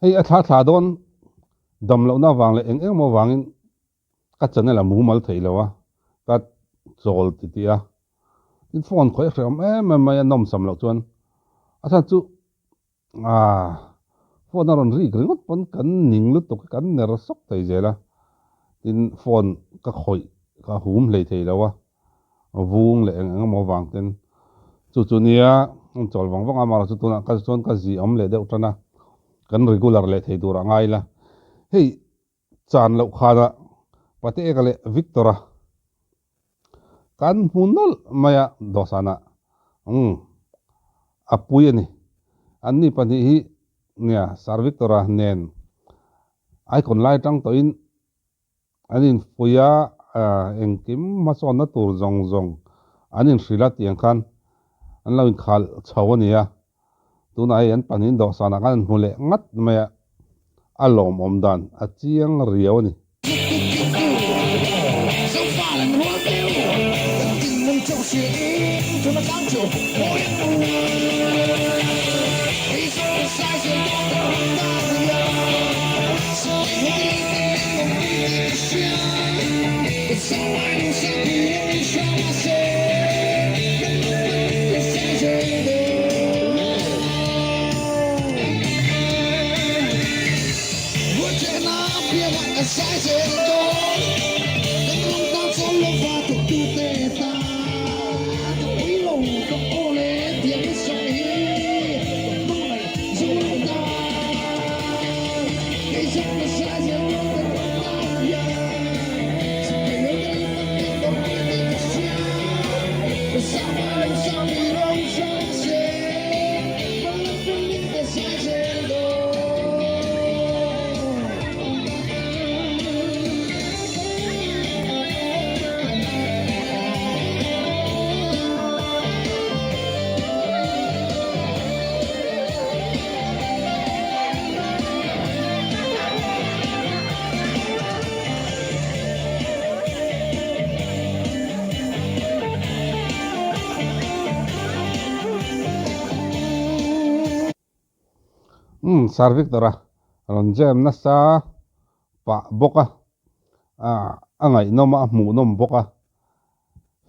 Hei a thla thla dawn dam lohna avang leh eng eng emaw avangin ka channel a mumal thei lo a, ka chawl ti tih a, tin phone khawih a hrehawm em em mai a nawmsam loh chuan a chhan chu aah phone a rawn rik ringawt pawn kan ning lutuk hi kan ner sawk thei zel a, tin phone ka khawih ka hum hlei thei lo a, vung leh eng eng emaw avang ten chu chu nia an chawl vang vang a, amaherawhchu tunah ka chuan ka zi awm leh deuh tan a, kan regular leh thei tur a ngai la, hei. Chan loh khanah Pateeka leh Victor-a kan hmu nawlh mai a, dawhsanah umm a pui a ni. Anni pahnih hi nia Sir Victor-a nen icon lai tang tawhin an infuih a, engkim hmasawnna tur zawng zawng an inhrilh a tiang khan an lo inkhalh chho a ni a. Tunah hei an pahnihin dawhsanah khan an hmu leh ngat mai a, a lawmawm dan a chiang riau a ni. Umm Sir Victor-a rawn jam nasa pah bawk a, a ngaihnawm a, a hmuhnawm bawk a,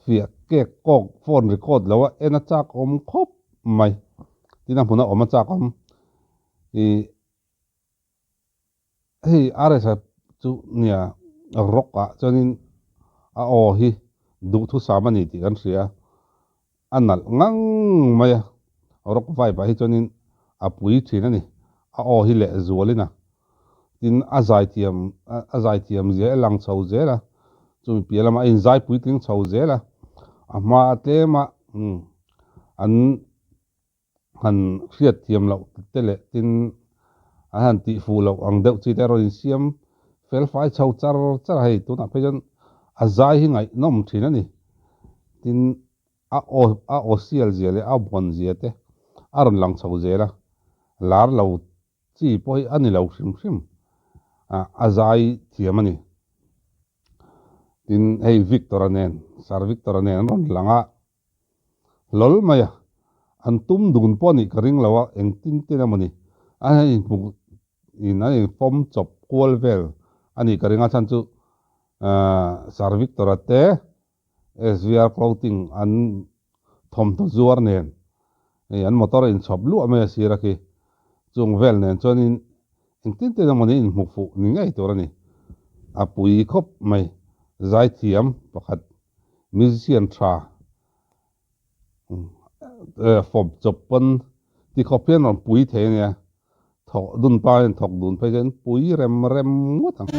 fiah kek kawk phone record lo a en a chak awm khawp mai, tin a hmun a awm a chak awm ih hei RSA chu nia rock ah chuanin a aw hi duhthusam a ni tih kan hria a, a nalh ngang mai a, rock vibe ah hi chuanin a pui thin a ni, a aw hi leh zualin a, tin a zaithiam a zaithiam zia e lang chho zel a, chumi piah lamah a inzai puitling chho zel a, a hma a tlem a an han hriat thiam loh te leh tin an han tih fuh loh ang deuh chi te a rawn insiam fel fai chho char char a, hei tunah phei chuan a zai hi ngaihnawm thin a ni, tin a aw a aw sial zia leh a bawn zia te a rawn lang chho zel a, lar lo chi pawh hi a ni lo hrim hrim a, a zai thiam a ni. Tin hei Victor-a nen Sir Victor-a nen an rawn lang a, hlawl mai a, an tum dun pawh nih ka ring lo a, engtin tin emaw ni, an han inhmuh in an infawm chawp kual vel a nih ka ring a, chhan chu Sir Victor-a te SVR Clothing an thawmhnaw zuar nen hei an motor a inchhawp luah mai a sir a khi, chung vel nen chuanin engtin tin emaw ni inhmuh fuh ni ngei tur a ni, a pui khawp mai, zaithiam pakhat. Musician tha fawp chawp pawn ti khawp hian rawn pui thei a nia, thawk dun pa hian thawk dun phei chuan pui rem rem ngawt ang.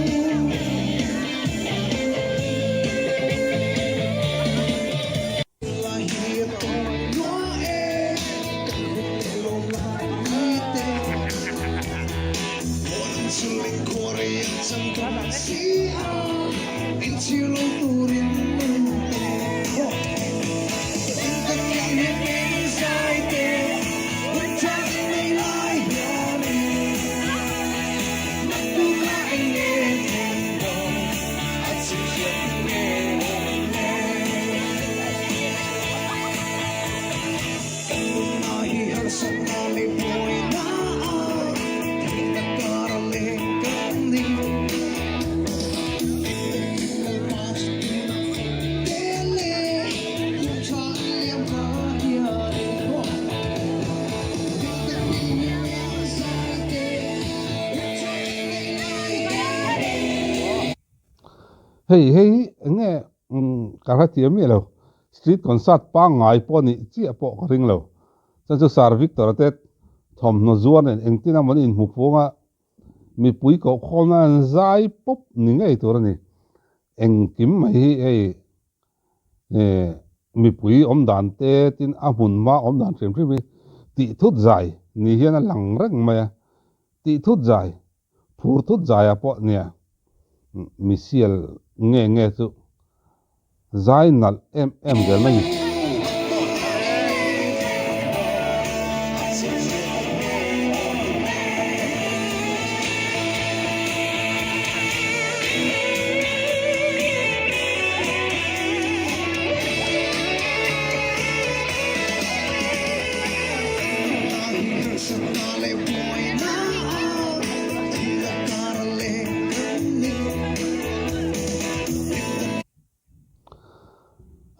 Hei hei hi eng nge ka hrethiam miah lo, street concert pangngai pawh nih chiah pawh ka ring lo. Chuan chu Sir Victor-a te thawmhnaw zuar nen engtin a mawni inhmu phung a, mipui kohkhawmna an zai pawp ni ngei tur a ni. Engkim mai hi hei mipui awm dan te tin a hmun hma awm dan hrim hrim hi tih thut zai ni hian a lang reng mai a, tih thut zai, phur thut zaiah pawh nia misial nge nge chu zai nalh em em zel mai ni.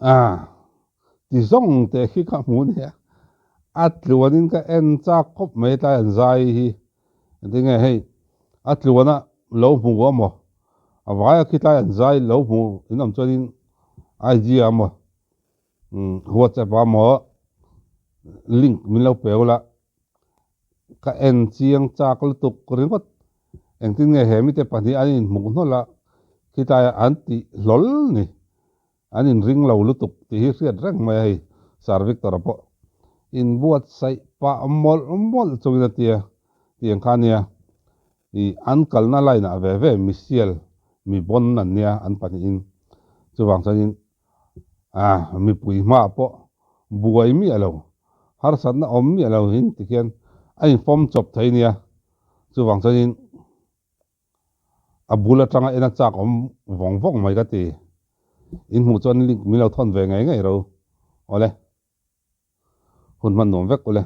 A ti zawng teh khi ka hmu nia, a tluanin ka en chak khawp mai tlai an zai hi. Engtin nge hei a tluana lo hmu a maw? A vaia khi tlai an zai lo hmu in awm chuanin IG ah maw WhatsApp ah maw link min lo pe ula ka en chiang chak lutuk ringawt. Engtin nge he mite pahnih an inhmuh hnawlh a khi tlaiah an tih hlawl ni. An inring lo lutuk tih hi hriat reng mai a hei, Sir Victor-a pawh inbuatsaih pah mawlh mawlh chungin a ti a, tiang kha nia ih an kalna line ah ve ve misial mi bawn an nia an pahnihin chuvang chuanin ah mipui hmaah pawh buai miah lo harsatna awm miah lo hin tikhian a infawm chawp thei nia chuvang chuanin A bul atanga en a chak awm vawng vawng mai ka ti. In hmuh chuan link min lo thawn ve ngei ngei ro. Awle. Hun hman nuam vek ule.